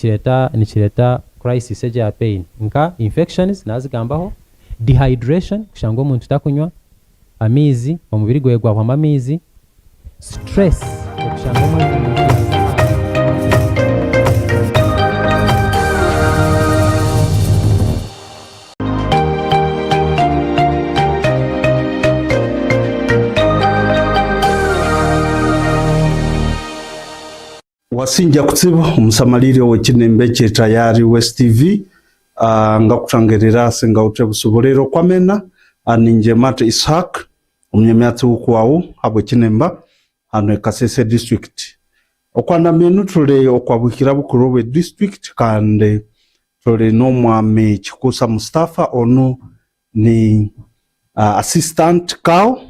Nikireeta nikireeta crisis egyo ya pain nka infections nazigambaho, dehydration kushanga omuntu takunywa amaizi omubiri gwe gwahwamu amaizi, stress okushanga omuntu yaaza aha. Wasinja kutsibu omusamaliri owekinembe ekye Tayari West TV ngakutangerera ase ngaute busuburero kwamena ninje Matt Ishaq omunyamyatsi wukwawu habwekinemba hano e Kasese district. Okwandamyenu tuli okwa bwikira bukuru obwe district kandi tuli nomwami Kikusa Mustafa onu ni assistant CAO.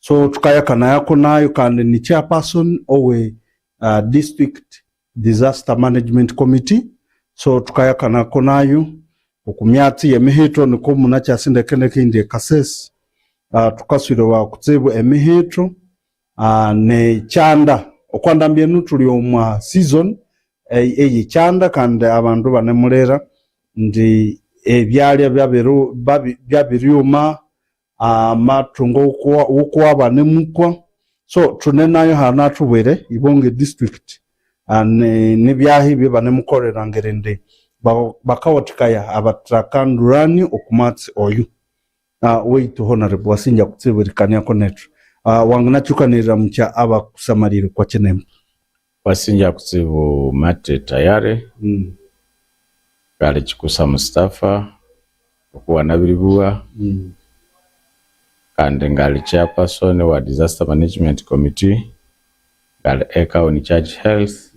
So tukayakanayaku nayo kandi ni chairperson owe district disaster management committee so tukayakanaku nayo oku myatsi ye mihito nikwo munakyasi ndeke ndeke indi e Kasese tukaswirwa kutsibu emihito ne kyanda okwandambya enu tuli omwa season eye kyanda kandi abandu banemulera ndi ebyalya byabiryuma amathungo wukuwaba nemukwa so thune nayo hanu athubwire Ibonge district nibyahi ebyabanemukolera ngerindi bakawathikaya abathaka ndurani oku mwatsi oyu. Waitu Honourable wasinja kutsibu erikaniako nethu wanginakyukaniriramukya abakusamalire kwa kinemba. Wasinja kutsibu Mate Tayare kale Kikusa Mustafa okuwa nabiribuwa kandi ngali chairperson wa disaster management committee ngali ECAO in charge health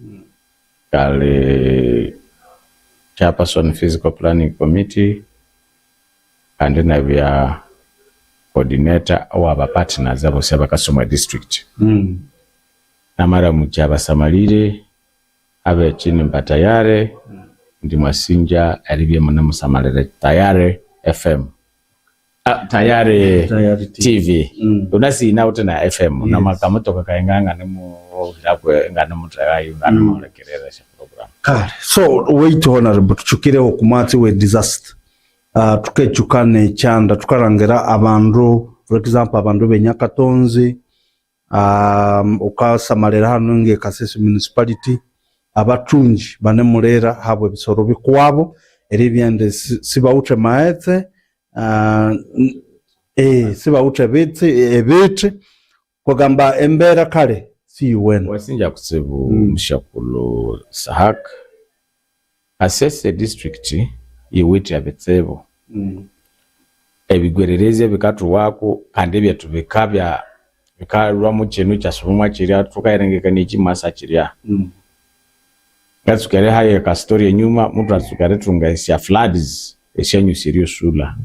ngali chairperson physical planning committee kandi nabya coordinator owa ba partners abosi abakasoma district. Namaramuki abasamalire abekinimba Tayare ndi mwasinja eribya munemusamalire Tayare FM Tayare TV unasi inawithe na FM namakamotoka kayi nga nganimuhiraku nganimuthekayo nganimuhulikirira esya program. Kale so wait honorable tuchukireho oku mwatsi we disaster tukechuka nekyanda tukarangira abandu for example abandu be Nyakatonzi Okasamalira hanu nge Kasese Municipality abathungi banemulira habwe ebisoro bikwabo eribya indi sibawithe maghetse, sibawithe ebithi, kwegamba embera kale siyuwene. Wasinja kutsibu mushakulhu Sahak, Kasese district yiwithe ebitsibu, ebigwererezi ebikathuwaku kandi ebyethu bikabya bikalhwa mukyinu ikyasuba mwakirya thukayirengekanaya eki mwasa kirya. Ngatsuka erihayo aka story enyuma muthwatsuka erithunga esya floods esyanyusi eryusulha.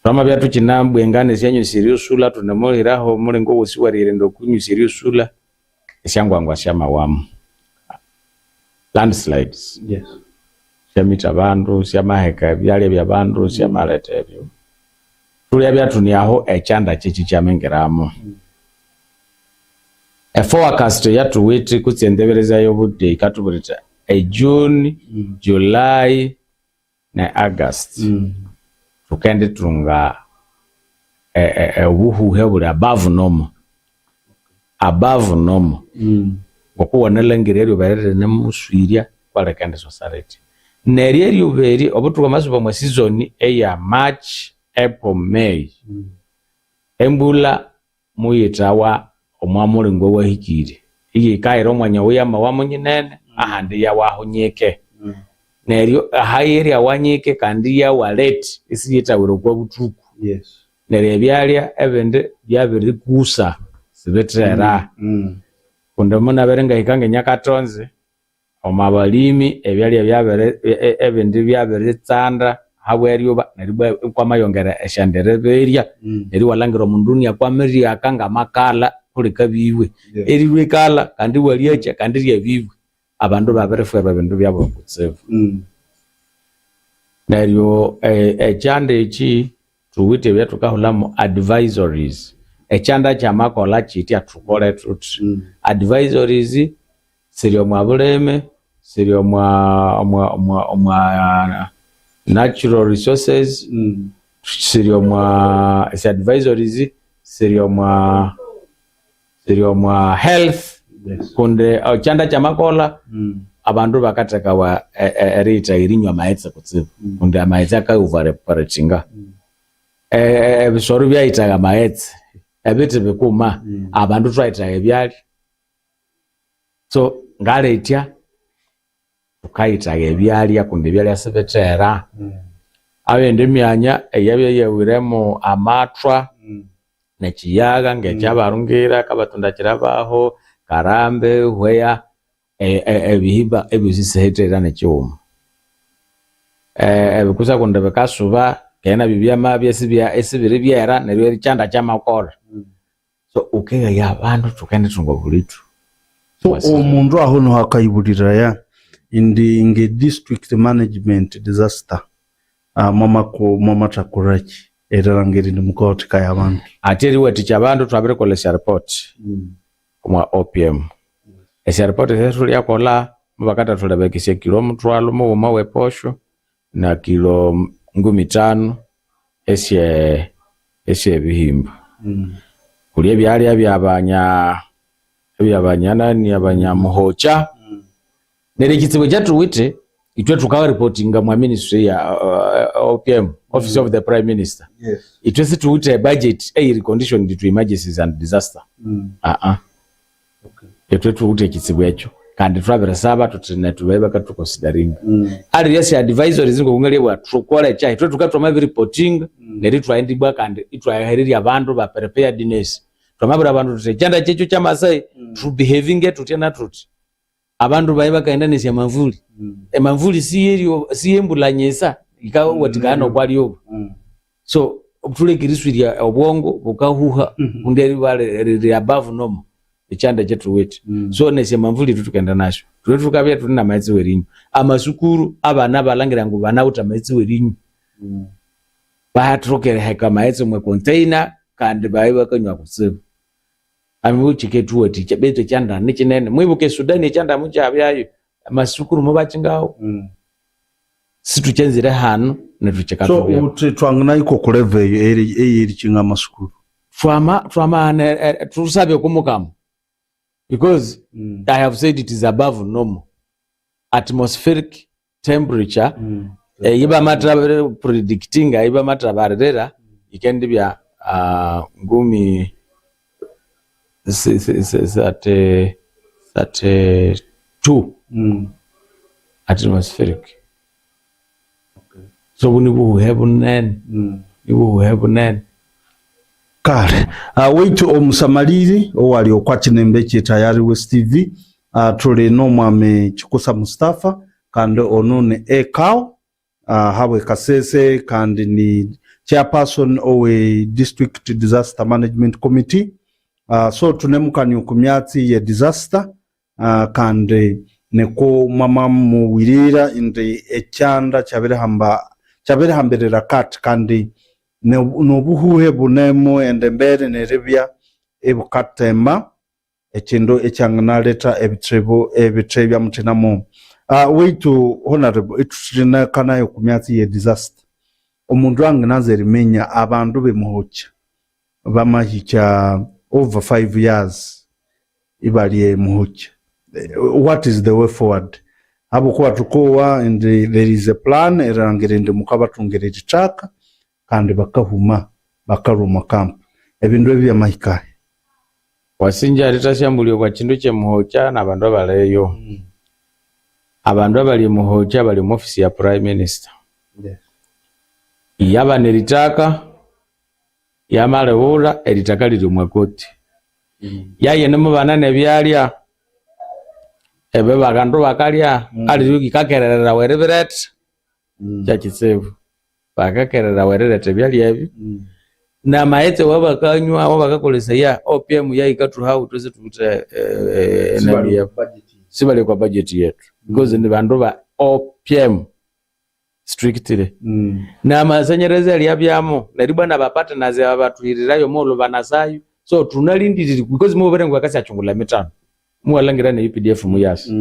Thwamabya thukyinabwengana esyanyusi eryusulha thunemuhiraho omulingo wosi weriyirinda okwinyusi eryusulha. Esyangwangwa syamawamu, landslides, syamitha abandu, syamaheka ebyalya byabandu, syamaletha ebyo. Thulyabya thuni aho ekyanda kyekyi kyamingiramu. E forecast eyathuwithe kutse enteberezya yobude yikatubwira yithi e June, July ne August thukendithunga obuhuhe obuli above normal, above normal. Ngokuwanalhangira eryuba eri rinemuswirya kwalikendiswasa rithi. Neryo eryuba eri obuthuku amasuba omwa season eya March, April, May, embulha muyithawa omwa mulingo owahikire, iyikahira omwanya owo yamawa munyinene ahandi iyawaho nyike. Neryo ahayirya wanyike kandi iyawa late isiyithawira okwa buthuku. Neryo ebyalya ebindi byabirikusa sibithera. Kundi munabere ngahika nge Nyakatonzi Omu balimi ebyalya byabiri ebindi byabiritsanda habw'eryuba neryo ibwa ikwamayongera esyandere birya neryo iwalhangira omundu iniakwama eryaka ng'amakala kuleka biwe. Erilhwa ekalha kandi iwalyakya kandi iryabiwe. Abandu babirifwerwa ebindu byabu kutsibu. Neryo ekyanda eki thuwithe ebyathukahulhamu advisories. Ekyanda kyamakolha kyitya thukole thuthi. Advisories Siri omwa bulimi, siri omwa omwa omwa omwa natural resources, siri omwa esi advisories, siri omwa siri omwa health kundi ekyanda kyamakolha abandu bakathekawa eriyitha erinywa amaghetse kutsibu kundi amaghetse aka evaporatinga. Ebisoro byayithaga amaghetse, ebithi bikuma, abandu thwayithaga ebyalya. So ngaletya thukayithaga ebyalya kundi ebyalya sibithera. Abindi emyanya eyabya yawiremu amathwa nekiyagha ngekyabarungira kabatunda kirabaho, Karambe, Hweya, ebihimba ebyosi sihithera nekighuma. Ebikusa kundi bikasuba keghe nabyo byamabya isibiri byera neryo ekyanda kyamakolha. So wukegaya abandu thukendithunga obulithu. So omundu aho niho akayibuliraya indi nge district management disaster mwamathakoraki erilhangira indi mukawathikaya abandu? Athi eriwathikya abandu thwabirikolha esya report omwa OPM. Esya report esyathuliakolha mubakathathulebekesya kilo omuthwalhu mughuma oweposho na kilo ngumi ithanu esye esyebihimba. Kuli ebyalya byabanya ebyabanyanani abanyamuhokya. Neryo ekitsibu ekyathuwithe ithwe thukareportinga omwa ministry ya OPM, Office of the Prime Minister. Ithwe sithuwithe e budget eyiri conditioned to emergencies and disaster. Ithwe thuwithe ekitsibu ekyo kandi thwabirisaba thuthi nethu babe bakathuconsideringa. Alirya esya advisories ngokungalyabugha thukole kyahi, ithwe thukabya thwamabiriportinga neryo ithwaghenda ibwa kandi ithwahererya abandu ba preparedness. Thwamabwira abandu thuthi ekyanda kyekyo kyamasai thubehavinge thuthya na thuthi. Abandu baye bakaghenda nesya manvuli. Emanvuli siyembulanyisa yikawathikaya nokwalyoba. So thuleke eriswirya obwongo bukahuha kundi eriba riri above normal ekyanda ekyathuwithe. So nesya manvuli ithwe thukaghenda nasyo. Thulwe thukabya ithune namaghetse werinywa. Amasukuru abana balhangira ngu banawithe amaghetse werinywa. Bathoka eriheka amaghetse omwa container kandi baye bakanywa kutsibu. Ambu kikethuwathikya betu ekyanda nikinene. Mwibuke Sudani ekyanda mukyabyayo amasukuru mubakyingaho. Sithukyanzire hanu nethu So kikathubyako. wuthi thwanginahika oku level eyo eyerikyinga amasukuru? Thwama thwamaghana thusabe oku Mukama because I have said it is above normal atmospheric temperature eyibamatha predictinga eyibamathabalirira yikendibya ngumi 32 atmospheric. So obu nibuhuhe bunene, nibuhuhe bunene. Kale waitu omusamaliri owali okwa kinembe kye Tayari West TV tuli n'omwami Kikusa Mustafa kandi onu ni ECAO habwe Kasese kandi ni chairperson owe District Disaster Management Committee. So tunemukania oku myatsi ye disaster kandi nikwo mwamamuwirira indi ekyanda kyabirihamba kyabirihambirira kati kandi nobuhuhe bunemu ende embere neribya ebukathema ekindu ekyanginaletha ebitsibu ebithe bya muthina mughuma. Waitu honorable ithulinakanayo oku myatsi ye disaster. Omundu anginanza eriminya abandu bemuhokya bamahikya over 5 years ibali emuhokya. What is the way forward? Habwokuba thukowa indi there is a plan erilhangira indi mukabathungira erithaka kandi bakahuma bakalhwa omwa camp. Ebindu ebi byamahikahi? Wasinja rithasyambulya okwa kindu kyemuhokya nabandu abaliyo. Abandu abali emuhokya bali omu office ya prime minister. Yabana erithaka, yamalighulha erithaka liri omwa koti. Yayine mubana nebyalya ebyo abandu bakalya aliryo yikakerererawa eribiretha kyakitsibu. Bakakerererawa eriretha ebyalya ebyo namaghetse awabakanywa awabakakolesaya OPM yayikathuhawo ithwe sithuwithe sibali okwa budget yethu because nibandu ba OPM strictly. Namasanyarazi alyabyamu neryo ibwa naba partners ababathuhirirayo omughulhu banasayo so thunalindirire because mubabwira ngu bakasyakyungulha emithano muwalhangira ne UPDF muyasa.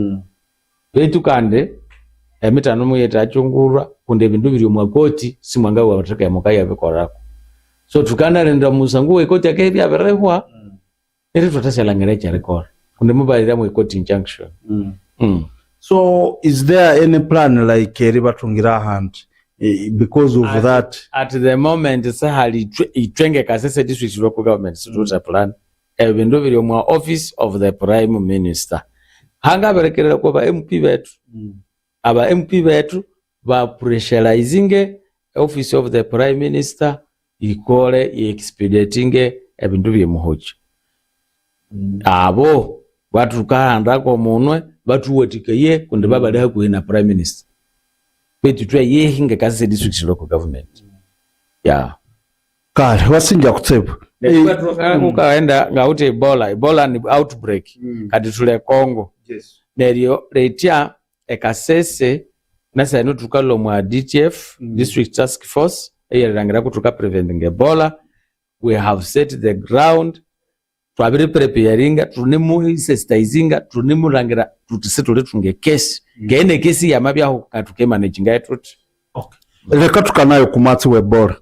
Beitu kandi emitano muyetakyungurwa kundi ebindu biri omwa koti simwangawa batheka mukayabikorako. So thukanalinda omusango wekoti akehebya abirihwa neryo ithwathasyalangira ekyerikolha kundi mubalira mwe court injunction. So is there any plan like eribathungira ahandi because of that? At the moment sihali ithwe ithwe nge Kasese district local government sithuwithe plan. Ebindu biri omwa office of the prime minister. Hangabirikerera kwa ba MP bethu. Aba MP bethu ba pressurizinge office of the prime minister yikole yi expeditinge ebindu bye Muhokya. Abo bathukahandako omunwe bathuwathikaye kundi babali hakuhi na prime minister. Betu ithwe yehi nge Kasese district local government. Yeah. Kale wasinja kutsibu. Ukaghenda ngawithe Ebola, Ebola ni outbreak kati thuli e Congo. Neryo letya e Kasese neseheno thukalhwa omwa DTF, District Task Force, eyerilhangira kuthuka preventing Ebola. We have set the ground, twabiri preparinga, thunimu sensitizinga, thunimulangira thuthi sithulithunga ekesi. Ngene ekesi yamabyaho ngathukemanaginga thuthi. Leka tukanayo kumatsi w'Ebola.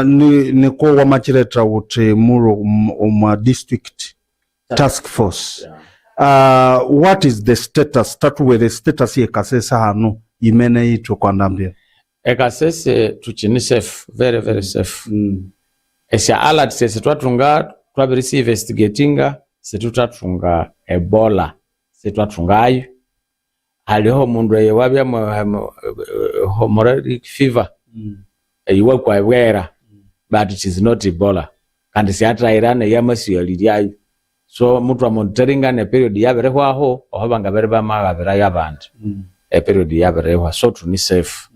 Ni niko wamachiretha uthi mulo omwa district task force. What is the status? Tatuwere status ye Kasese hano imene itwe kwandambia. E Kasese tuchini safe, very very safe. Esya alert sesi twathunga twabirisi investigatinga situthathunga Ebola sitwathungayo. Haliho omundu eyo wabya hemorrhagic fever eyiwakwa ebwera but it is not Ebola kandi syathahira neyamasiyaliryayo. So muthu amonitoringa ne period yabirihwaho oho bangabere bamaghabirayo abandi. Eperiod yabirihwa so thuni safe.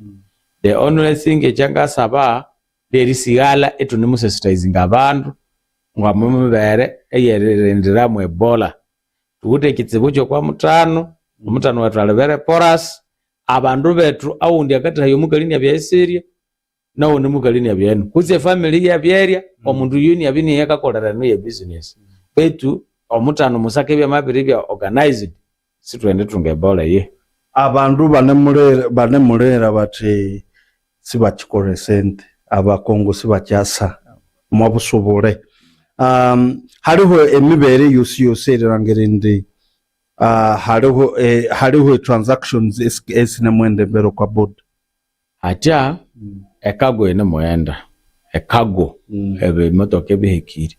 The only thing ekyangasaba lyerisighalha ithunimusensitizinga abandu ngomumibere eyeririndiramu Ebola. Thuwithe ekitsibu kyokwa muthano, omuthano wethu ali very porous. Abandu bethu awundi akathahaya omukali inabya esirya nawundi mukali inabya eno kutse efamily iyabyerya omundu oyo inabya niyo akakolera eno ye business. Betu omuthano musaka ebyamabiribya organized sithughenda Ebola eyihi. Abandu banemulera bathi sibachikora esente abakongo sibakyasa mwabusubule. Haliho emibere yosi yosi erirangira indi haliho transactions esinemwenda embere kwa board. Hatya ekago yinemughenda ekago ebimotoka ebihekire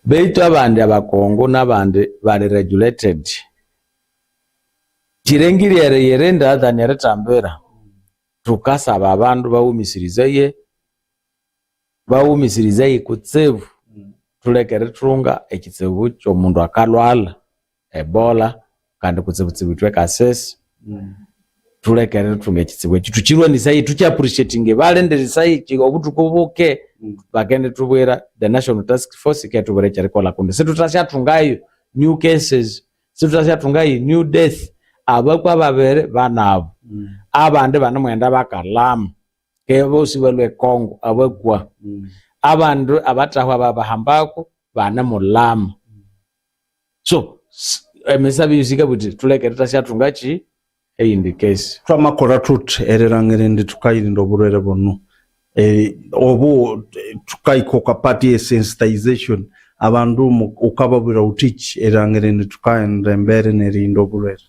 beitu abandi abakongo nabandi bali regulated. Kirengire eriyirinda than erithambira. Thukasaba abandu bawumisirizeye bawumisirizeye kutsibu thuleke erithunga ekitsibu kyomundu akalhwalha Ebola kandi kutsibutsibu ithwe Kasese thuleke erithunga ekitsibu ekyo thukirwanisaye thukya appreciatinge balindirisaya obuthuku buke bakendithubwira the National Task Force ikethubwira ekyerikolha kundi sithuthasyathungayo new cases sithuthasyathungayo new death. Abakwa babiri banabu abandi banemughenda bakalama ke bosi balhwa e Congo abakwa abandu abathahwa babahambako banemulama. So emisabe yosi yikabugha yithi thuleke erithasyathungakyi eyindi case. Twamakolha thuthi erirangira indi thukayirinda obulhwere buno obu thukahika okwa part ye sensitization abandu ukababwira wuthiki erirangira indi thukaghenda embere neririnda obulhwere.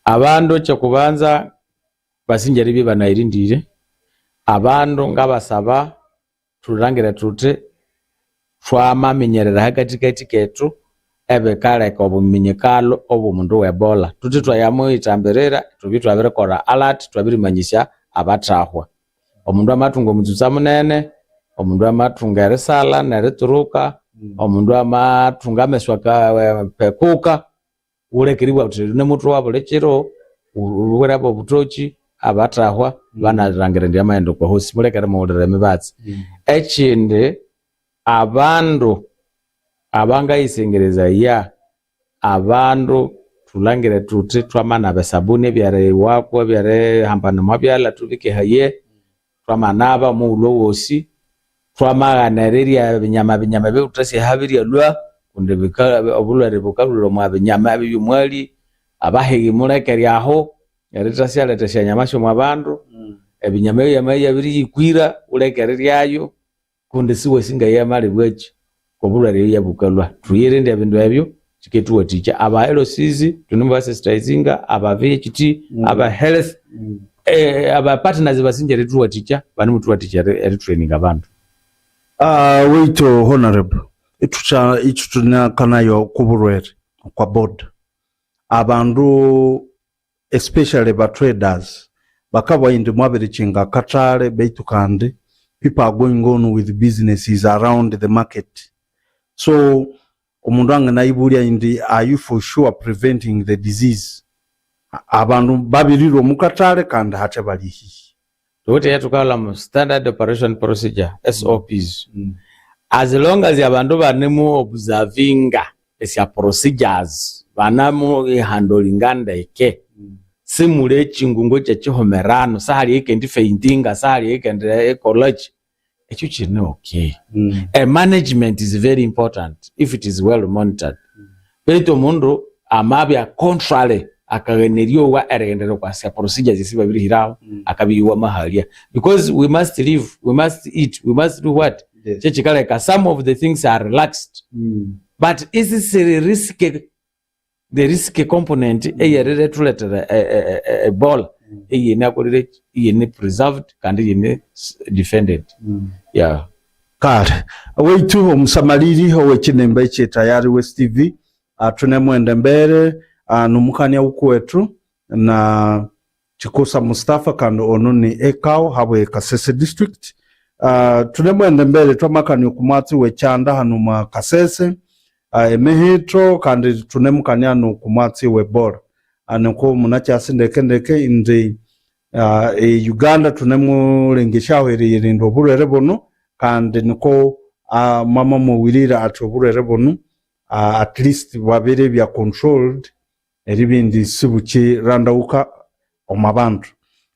Abandu ekyokubanza basinja eribya ibanayirindire. Abandu ngabasaba thulangire thuthi twamaminyerera hakathikathi kethu ebikaleka obuminyikalo obwomundu we Ebola. Thuthi twayamuyithambirira thubye thwabirikolha alert thwabirimanyisya abathahwa. Omundu amathunga omutsutsa munene, omundu amathunga erisalha neritsuruka, omundu amathunga amesu akapekuka, wuleke eribugha wuthi nimuthwa wa buli kiro, wuwirebo obutoki abathahwa banalhangira indi amaghenda okwa hosi, muleke erimuwulira emibatsi. Ekindi abandu abangayisengerezaya abandu thulangire thuthi twamanaba esabuni ebyeriyiwako ebyerihambana omwa byalha thubikehaye, twamanaba omughulhu owosi, twamaghana erirya ebinyama binyama ebyawuthasi biryalhwa kundi obulhwere bukalhwira omwa binyama ebyomwali, abahighi muleke eryaho. Eritasyaletha esyanyama syomwa bandu, ebinyama ebyo byamabya ibyabiriyikwira wuleke eriryayo kundi siwasi ngayamalibwakyi kobulhwere eyo yabukalhwa. Thuyirinde ebindu ebyo kyikethuwathikya. Aba LCs thunemubasensitizinga, aba VHT, aba health, aba partners basinja erithuwathikya banemuthuwathikya eritraininga abandu. Waitu Honourable, ithukya ithuthunikanayo okobulhwere okwa boda. Abandu especially ba traders bakabugha indi mwabirikyinga akatale beitu kandi people are going on with businesses around the market. So omundu anginayibulya indi are you for sure preventing the disease? Abandu babirirwa omu katale kandi hathe bali hihi. Thuwithe eyathukaghalha mu standard operation procedure, SOPs. As long as abandu banemu observinga esya procedures, banamu handlinga ndeke, simuli ekyingungu ekyekihumirano, sihali eyikendi faintinga, sihali eyikendi kolhaki, ekyo kine okay. A management is very important if it is well monitored. Betu omundu amabya contrary akaghana eryowa erighendera okwa sya procedures esibabirihiraho akabya iwe mahalya because we must live, we must eat, we must do what? Kyekikaleka some of the things are relaxed but isisiri risk the risk component eyerirethulethera Ebola iyine akolireki iyine preserved kandi iyine defended yeah. Kale waitu omusamaliri owekinemba ekye Tayari West TV thunemwenda embere nomukania wukuwethu na Chikosa Mustafa kandi ono ni Ekao habwe Kasese district. Thunemwenda embere twamakania okumwatsi wekyanda hanu mwa Kasese emihitho kandi thunemukania nokumwatsi we Ebola. Nikwo munakyasi ndeke ndeke indi e Uganda thunemulengesyaho eriyirinda obulhwere bunu kandi niko mwama mwawirire athi obulhwere bunu at least bwabiribya controlled eribya sibukyirandaghuka omwa bandu.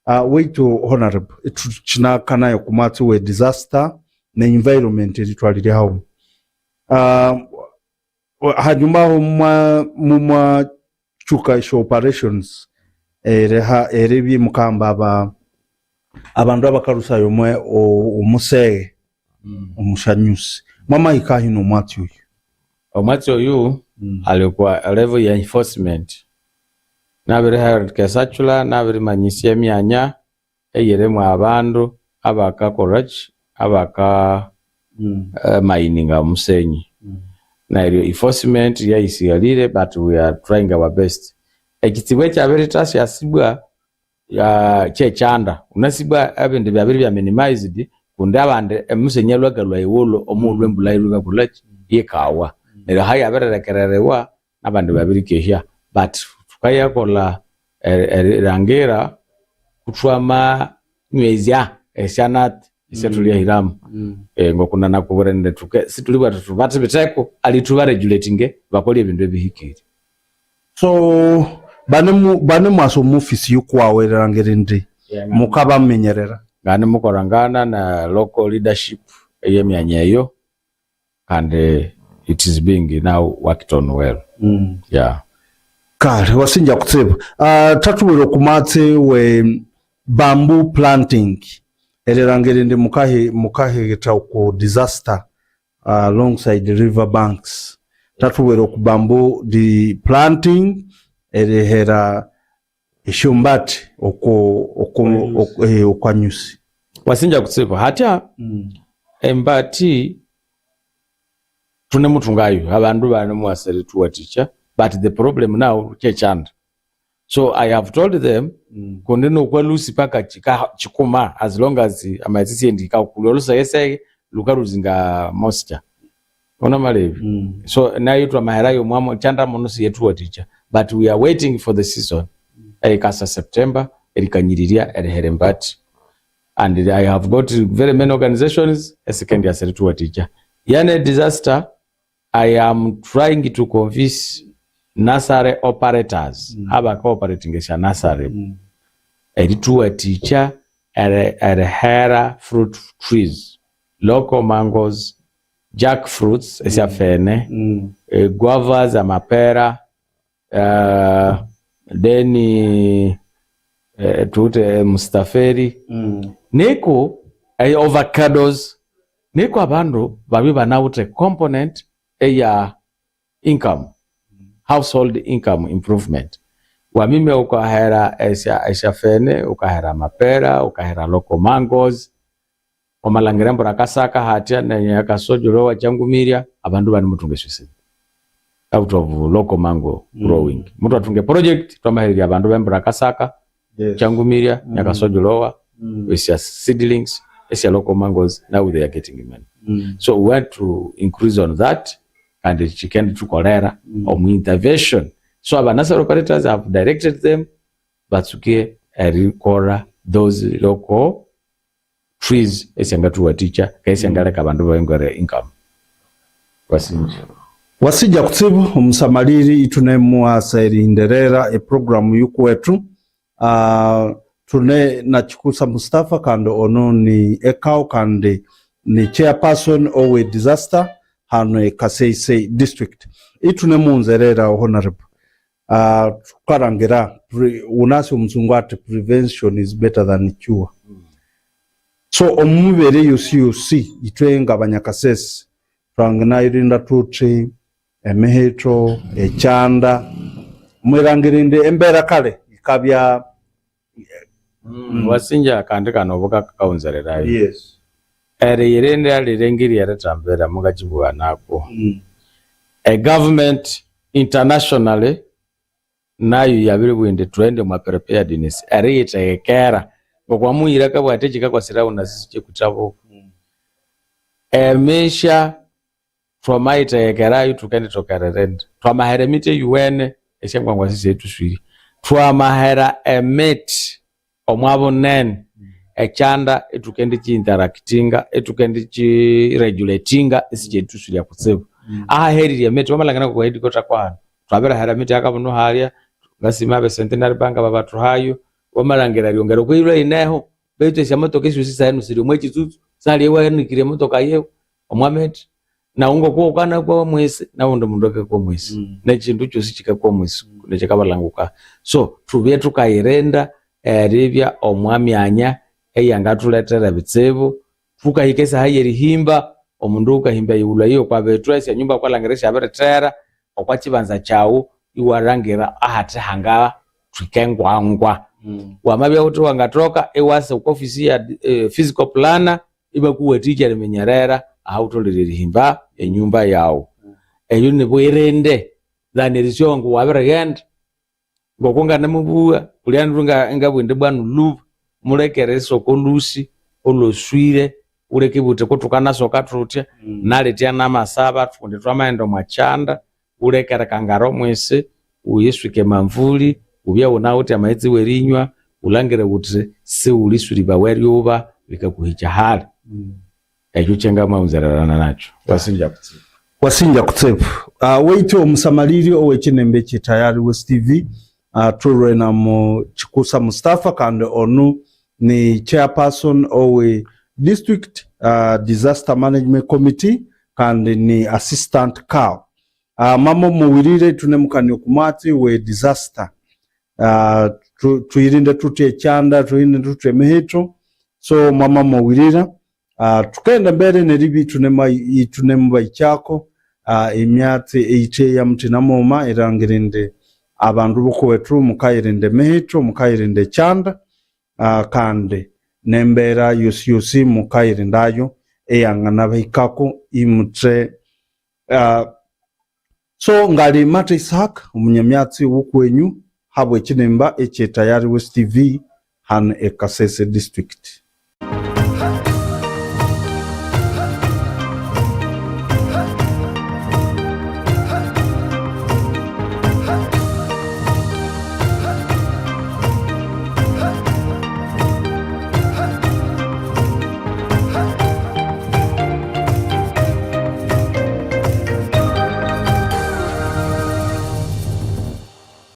Waitu Honorable, ithukyinakanayo okumwatsi we disaster ne environment eritwalire haghuma. Hanyuma aho mumwakyuka esya operations eriha eribya mukahamba aba abandu abakalusayo omwe omuseghe omushanyusi. Mwamahika ahi nomwatsi oyu? Omwatsi oyu ali kwa level ya enforcement nabirihandika esacula nabirimanyisya emyanya eyirimu abandu abakakolhaki abaka mininga omusenyi neryo enforcement yayisighalire but we are trying our best. Ekitsibu ekyabirithasyaasibwa kyekyanda wunasibwa ebindi byabiribya minimized kundi abandi omusenyi alhwe akalhwa eghulhu omughulhu embulha yilhwe ikakolhaki yikawa neryo hayabirirekereriwa nabandi babirikehya but thukayakolha erilhangira kuthwamanywezya esyanati esyathuliyahiramu ngokunanakubwira indi thuke sithulibugha thuthi thubathibitheko ali thubaregulatinge bakole ebindu ebihikire. So banemwasa omu office yikuwawu erilhangira indi mukabaminyerera? Nganimukolhangana na local leadership eyemyanya eyo kandi it is being now worked on well. Yeah. Kale wasinja kutsibu. Thathuwire okumatsi we bamboo planting erilhangira indi mukahighitha oku disaster alongside river banks. Thathuwire oku bamboo di planting erihera esyombati okwanyusi. Wasinja kutsibu hatya embati thunemuthungayo abandu banemuwasa erithuwathikya but the problem now kyekyanda so I have told them kundi nokwa lusi paka kikuma as long as amaghetse siyendihika kulya olusegesege lukaluzinga moisture unamalevi so nayo twamaherayo mwamo kyanda muno siyethuwathikya but we are waiting for the season erikasa September erikanyiriria erihera embati and I have got very many organizations esikendyasa erithuwathikya yani disaster I am trying to convince nursery operators abaka operating esya nursery erithuwathikya erihera fruit trees local mangoes jackfruits esyafene guavas amapera then tuwite mustaferi niku ovacados niku abandu babye banawithe component eya income, household income improvement. Wamime ukahera esya esyafene, ukahera amapera, ukahera local mangoes, wamalhangira embura akasaka hatya nenyakasojolo wachangumirya abandu banimuthunga esyosente out of local mango growing. Mutwathunga project twamahererya abandu bembura akasaka changumirya nyakasojolowa esya seedlings esya local mangoes now they are getting money. So we want to increase on that and kikendithukolera omu intervention. So aba nursery operators have directed them batsuke erikora those local trees esyangathuwathikya kandi esyangaleka abandu bayongere income. Wasinja. Wasija kutsibu omusamaliri itune muasa erihinderera eprogramu yukuwetu tune na Chikusa Mustafa kandi ono ni ekao kandi ni chairperson owe disaster hano e Kasese district itune munzerera honorable tukarangira unasi omuzungu ati prevention is better than cure so omumibere yosi yosi itwe nga abanyakasese twanginayirinda tuti emihito ekyanda mwirangirinde embera kale ikabya Wasinja kandi kano bukakaunzererayo. Yes. Eriyirinde lirengiri erithambira mukachibugha nako. A government internationally nayo yabiribugha indi twende mwa preparedness eriyithegekera ngokwamuyira kabwa ati ekikakwasira wuna sisi kyekuthabuka. Emisya twamayithegekerayo thukendithoka eririnda. Twamahera emiti eyuwene esyangwangwa sisyetuswirye. Twamahera emiti omwa bunene ekyanda ithukendi-interactinga ithukendi-regulatinga isikyerituswirya kutsibu. Ahaherire emiti wamalhangira ngoko headquarter kwahanu twabirihera emiti yakabunu halya ngasima abe Centenary Bank babathuhayo wamalhangira eryongera okwiyilwa yineho betu esyamotoka esyosi sahenu siri omwa kitsutsu sali ewanikire emotoka yiwe omwa miti nawu ngoko wukanakwa omwisi nawundi mundu akakwa omwisi nekindu kyosi kikakwa omwisi nekikabalanguka so thubye thukayirinda eribya omwa myanya eyangathulethera ebitsibu thukahika esaha yerihimba omundu wukahimba eyighulhu eyo okwa bethu esyanyumba kwalangira esyabirithera okwa kibanza kyawu iwalhangira ahathi hangathwika engwangwa wamabya wuthi wangathoka iwasa okwa ofisi ya physical planner ibakuwathikya eriminyerera ahawutholere erihimba enyumba yawu eyo nibwerinde than erisyowa ngu wabirighenda ngoko nganamubugha kulyandu ngabugha indi bwanu luba muleke erisoka olhusi olhoswire wuleke ibugha wuthi kuthukanasoka thuthya nalithya namasaba kundi thwamaghenda omwa kyanda wuleke erikangara omwisi wuyiswike emamvuli wubye wunawithe amaghetse werinywa wulhangire wuthi siwuliswiribawa eryuba likakuhikya hali ekyo kyangamaghunzererana nakyo wasinja kutsibu. Wasinja kutsibu weitu omusamaliri owekinembe kitayari West TV turwe na mu Chikusa Mustafa kandi onu ni chairperson owe district disaster management committee kandi ni assistant CAO. Mamo muwirire tunemukani okumwatsi we disaster tuyirinde tuti ekyanda tuyirinde tuti emihito so mama muwirira tukenda mbere neribi tunemubaikyako emyatsi eyithe ya muthina muma erangirinde abandu bokuwethu mukayirinde emihito mukayirinde ekyanda kandi nembera yosi yosi mukayirindayo eyanganabahikako imuthe so ngali Mate Isaac omunyamyatsi wokwenyu habwe ekinimba ekyetayari West TV hano e Kasese district.